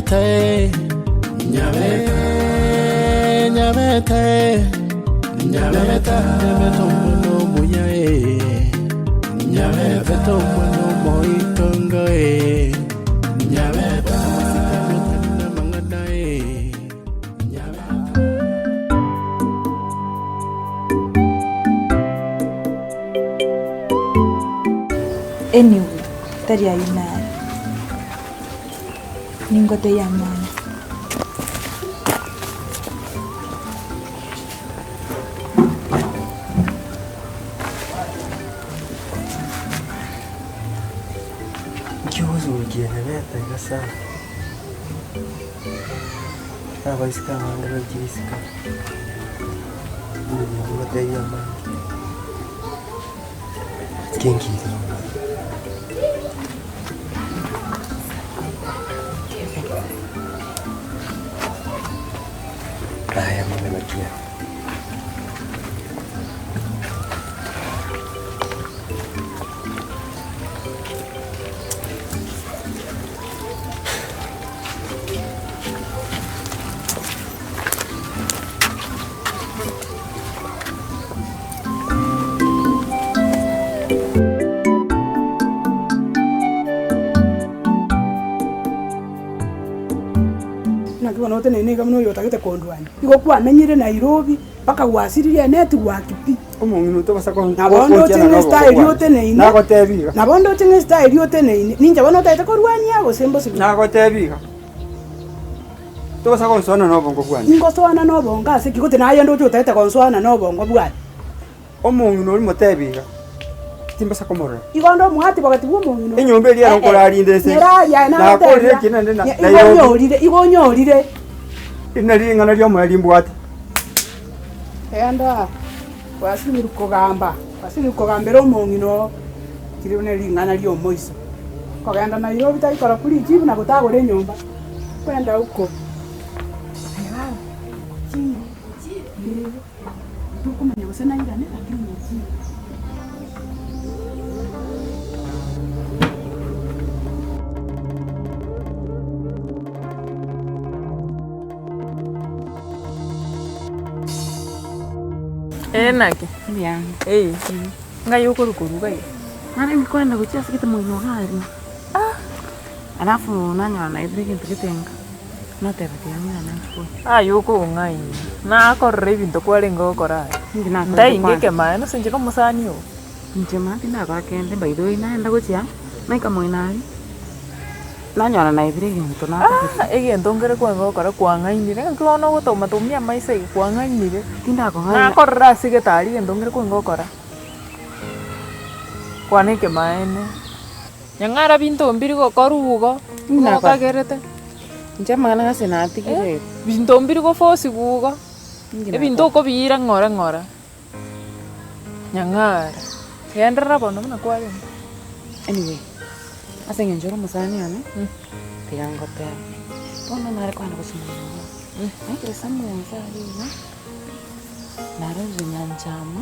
Nyabeta eh, Nyabeta, Nyabeta eh, Nyabeta, Nyabeta omwana omuya eh, Nyabeta omwana omoitongo eh, Nyabeta amasikani otari namang'ana eh, Nyabeta. Anyway, tari ayio nare. Ningotebie amang'ana. Nki ogosugukia nyabeta iga sana? Abaiseke abange baichire isiko, ngotebi amange, kenkiire. Aya muna nakia. Naki bono oteneine iga buna oyotagete kondwania? Igo kwamenyire Nairobi mpaka gwasiririe enetwork pi. Omong'ina otobasa ko- Nabo ndoche gotiana ng'a nobongo estyle bwane. oteneine, Nagotebi iga. nabo ndoche ng'a estyle oteneine, ninche bono otagete korwania gose mbose buya? Nagotebi iga. Tobasa gonsoana nobongo bwane. Ingosoana nobongo ase ki? Gose naye ndoche otagete gonsoana nobongo bwane? Omong'ina oria motebi iga, timbasa komorora. Igo onde omoati bogati bw'omong'ina oria. Enyomba eria ero nkorarinde ense. Nyerari aye Nakorire nagotebia, eki naende na- igo Nairobi. onyorire, igo onyorire. Eri nari ring'ana ri'omoyo rimbwate. Genda gwasinyirwe kogamba, gwasinyirwe kogambera omong'ina oo, riria ne ring'ana ri'omoiso. Kogenda Nairobi tari korokwa richibu na gotagora enyomba, kwenda huko. Aye baba, ochire, eh, tokomanya gose nairane lakini ochire. Ee naki? Mbuya. Ee, ng'ai okorwa korwa iga iga? Nare nkoenda gochia ase gete moino iga aria. Alafu nanyora naetire egento gete nka, nateba tiga ng'irane nchikore. Aye okong'aina, nakorora ebinto kwarenge gokora aye. Inki nakorete Ntainga kwanza? ekemaene ase inche na omosani oo. Inche mambia tindakora kende by the way naenda gochia, naika moino aria. Nanyora naebire egento natagete. Ah, egento nkere kwange gokora kwang'ainire, ng'aki bono ogotoma tomia amaiso iga kwang'ainire. Tindakong'aina. Nakorora ase egetari egento nkere kwange gokora, kwana ekemaene. Nyang'ara binto mbiri gokorwa igo, Tindakora. okagerete. Inche amang'ana gose natigire. Binto mbiri goforciwa igo, Inki ebinto nakora? okobiira ng'ora ng'ora. Nyang'ara, genderera bono buna kwarenge. Anyway, ase eng'encho ore omosani one, tiga ngotebe, bono nare kogenda gosoma nyomba, naikire somewhere inse aria iga, narorire nyanchama,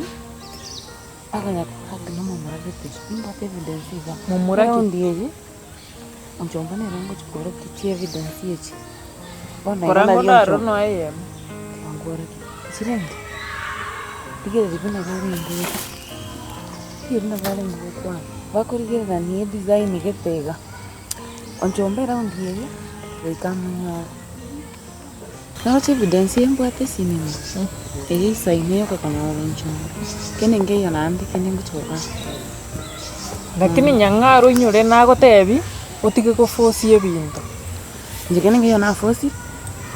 akonya kohug na omomura gete, nimbwate evidence igaa. Momura ki? Round eye, onchomba nere ngochia koorokia chievidence echi, bono iga Korwa nari ang'o naroro onchomba. noe eyemo. Tiga nkworokie, chirende, rigereria buna barenge gocha, rigereria buna barenge gokwana, bakorigererania edesign gete iga, onchomba eround eye, goika amonyore. Naroche evidence eye mbwate esimi ime, eye isaine yoka konyora onchomba, kende nkeiyo naende kende ngochia gokora. Lakini nyang'aro oinyore nagotebi, otige gofosia ebinto. Inche kende nkeiyo nafosire.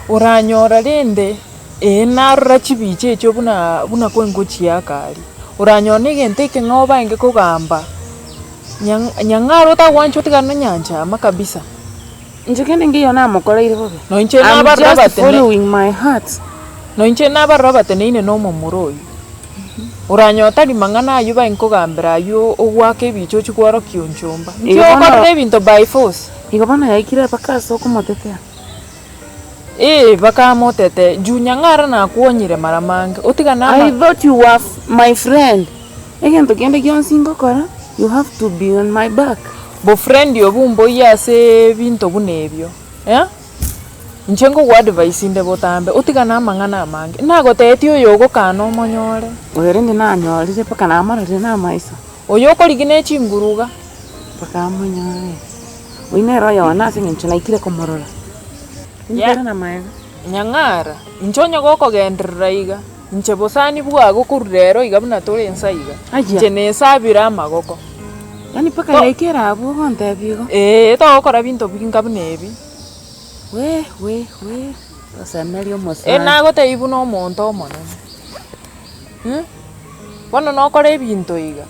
Oranyora rende, ee narora chibicha echio buna buna kwengochiaka aria, oranyora na egento ekeng'ao barenge kogamba, nyang' nyang'aro otagwancha otigane na nyanchama kabisa. Inche kende nkeiyo namokoreire bobe. No inche I'm nabarora just batene following my heart. No inche nabarora bateneine na omomura oyio. Oranyore tari mang'ana ayio bae nkogambera ayio ogoaka ebicha ochie kworokia onchomba. Inki Igo bono- okorora ebinto by force? Igo bono yaikire mpaka ase okomotetea. Ee bakamotete, juu nyang'ara nakwonyire mara mange, otigane ama. I thought you were my friend. Egento kende gionsi ngokora, you have to be on my back. Bofriend obwo mboiyo ase ebinto buna ebio, eh. Inche nkogoadvise inde botambe, otigane amang'ana amange. Nagotebetie oyo ogokana omonyore. Oyo rende nanyorire mpaka namororire na amaiso. Oyo okorigia ne chinguru iga. Mpaka amonyore. Oyio nere oyone ase eng'encho naikire komorora. Tindikore na maega. Nyang'ara, inche onye gokogenderera iga, inche bosani bwago korwa rero iga buna tore inse iga, Aya. inche nesabire amagoko. Yaani mpaka To- yaikire abwo ogontebia igo? Ee, togokora binto binga buna ebi. Wee wee wee, osemerie Ee omosani. nagotebia buna omonto omonene, mh, bono nokora ebinto iga,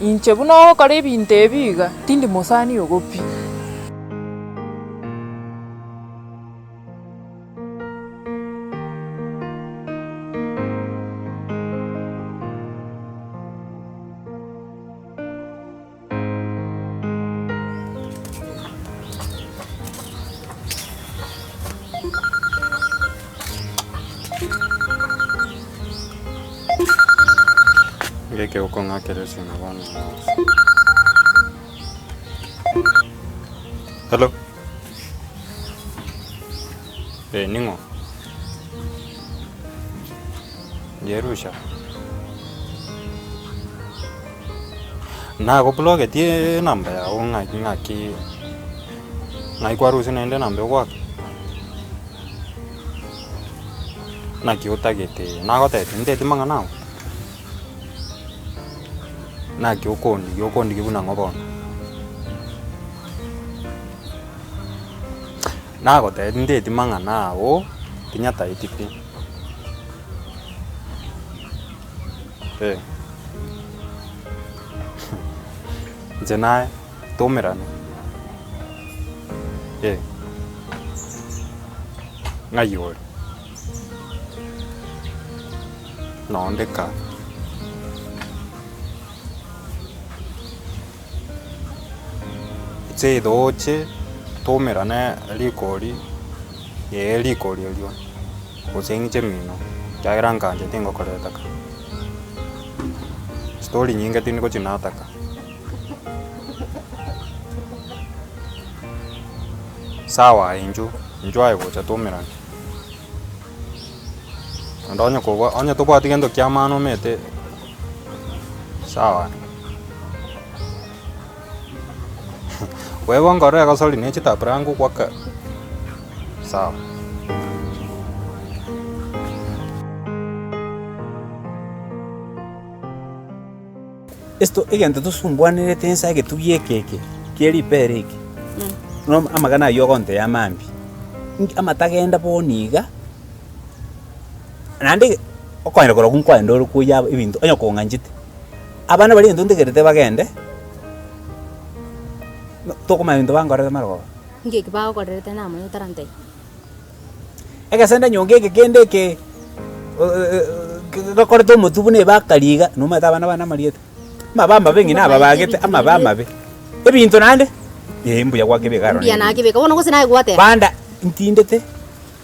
inche buna ogokora ebinto ebi iga, tindi mosani ogo pi. Ngeke okong'akera esime bono. Hello. Eh, ning'o? Jerusha. Nagoblogetie enamba yago ng'aki ng'aki ng'ai kwarusia naende enamba egoaka? Naki otagete nagotebi nteti mang'ana ao? Naki okondigia okondigia buna ng'o bono? Nagotebi nteti mang'ana ao, tinyataeti pi. Eh. Inche naye, toumerane, eh. Ng'ai ore? Nonde ka. Inche idoche, toumerane rikori, eh rikori erio, gose ng'iche mino, ekiagera nkancha tingokoreta ka. Story nyinge tindi gochia nataka. Sawa aye inchuo, inchuo aye gocha toumerane. Naende onye kobua onye tobwati gento kia maana omanyete sawa. Wewe nkorora egosori ne chitaburango gwaka sawa. Esto egento tosumbwanerete inse egetugi eke eke kie ripere eke, bono amagana aywo ogontebia mambia, inki amatagenda bono iga, naende okoenda korokwo nkoenda ore koyia ebinto onye kong'anchete, abana baria egento ntegerete bagende, tokomanya ebinto bankorete marogoba. Inki eki bagokorerete namanya otarantebia? Egesende nyonga eke kende eke gekorete omotwe buna ebakari iga, nomanyete abana bane amarieta, amabe amabe ng'ina ababagete, amabe amabe. Ebinto naende, eh mbuya gwakebeka aroro Mbuya na ebinto. nakebeka, bono gose naye gwateba. Banda ntindete,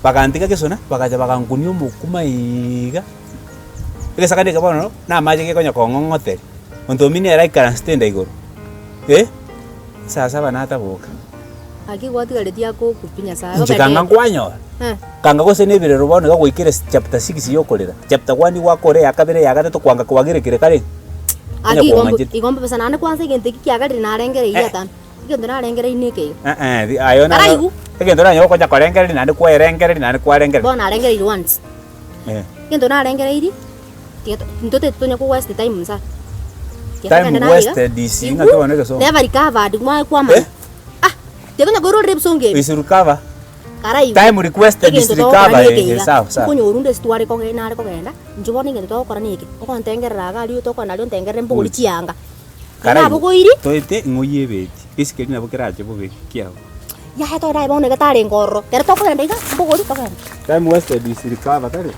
bagantiga gesona, bagacha bagankunia omokuma iga, egesagane eke bono na amache gekonya kong'ong'oteria, monto omino ere aikaransete enda igoro, eh, saa saba nataboka. Gaki gwatigaretie akoku pi Nyasae Inche kanga nkwanyora, Eh. kanga gose na ebirero bono iga gwaikire chapter six ya okorera, chapter one gwakora eya kabere eya gatato kwanga kwagerekire kare onye Aki igombo kwang'anchete. igombo bosa naende kwanza egento eki kiagerire narengereirie Eh. atano, egento narengereirie neke iga. Eh eh, thi aye naro Karaigu. egento oranyore okonya korengereria naende kwaerengereria naende kwarengereria. Bono narengereirie once. Eh. Egento narengereirie, tiga to intwe tonya ko waste time nsa. Tiga Time togende naye iga, wasted is igu, ng'aki bono egesongo? never recovered mwa kwamanya. Eh? Ah, tiga konya koirorera ebisongo ebi. Is recover. Karaigu. Time requested is Egento togokora recover neke eh, iga, sawa sawa. nkonya orunde ase tware koge nare kogenda, inche bono egento togokora neke, ogontengerera iga aria tokogenda aria ontengerere mbogori chianga. Karaigu, Nabogoiri. toete ng'o oyebeti, esikeri nabo kerache bobe kiago. Yaya torae bono iga tarenge ororo, kero tokogenda iga, mbogori togende. Time wasted is recover tari?